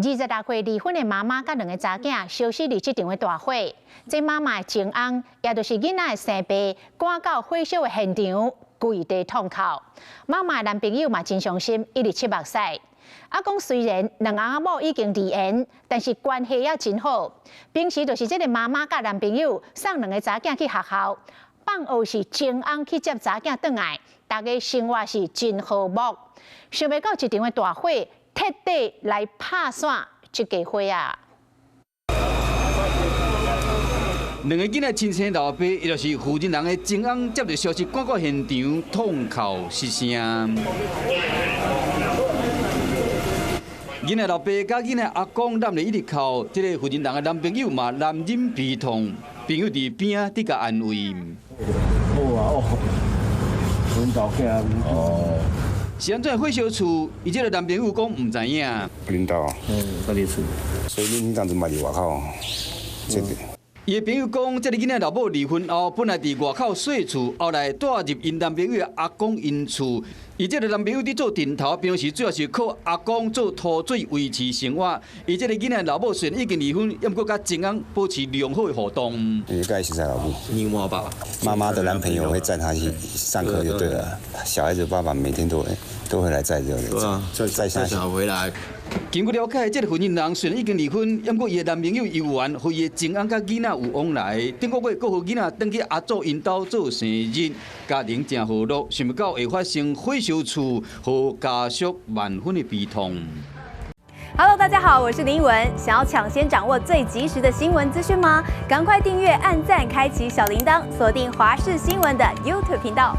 26歲離婚的媽媽佮兩个查囝消失佇這場的大火。這媽媽的情翁，也就是囡仔的生爸，趕到火燒的現場，跪地痛哭。媽媽的男朋友嘛真傷心，一直拭目屎。啊，講雖然兩翁仔某已經離緣，但是關係也真好。平時就是這个媽媽佮男朋友送兩个查囝去學校，放學是情翁去接查囝轉來，大家生活是真和睦。想袂到這場的大火，徹底來拍散這家伙啊！兩个囡仔親生老爸，伊就是負責人的情翁，接著消息趕到現場痛哭失聲。囡仔老爸佮囡仔阿公攬咧一直哭，這个負責人的男朋友嘛難忍悲痛，朋友佇邊仔佇共安慰。好啊，哦，阮兜囝哦。是按怎火燒厝？伊這个男朋友講毋知影。恁兜？嗯，家己厝。所以恁當陣嘛佇外口，這個。伊的朋友講，這个囡仔老母離婚後，本來佇外口細厝，後來蹛入𪜶男朋友的阿公𪜶厝。伊這个男朋友佇做陣頭，平時主要是靠阿公做塗水維持生活。伊這个囡仔老母雖然已經離婚，猶閣佮情翁保持良好的互動。應該是在老母。你媽吧？媽媽的男朋友會載他去上課就對了。小孩子爸爸每天都會來載著。對啊，載小孩回來。根據了解，這个負責人雖然已經離婚，猶閣伊的男朋友猶原予伊的情翁佮囡仔有往來。頂個月閣予囡仔轉去阿祖𪜶兜做生日，家庭誠和樂，想袂到會發生火燒厝予家屬萬分的悲痛。 Hello，大家好，我是林文。想要搶先掌握最及時的新聞資訊嗎？趕快訂閱、按讚、開啟小鈴鐺，鎖定華視新聞的 YouTube 頻道。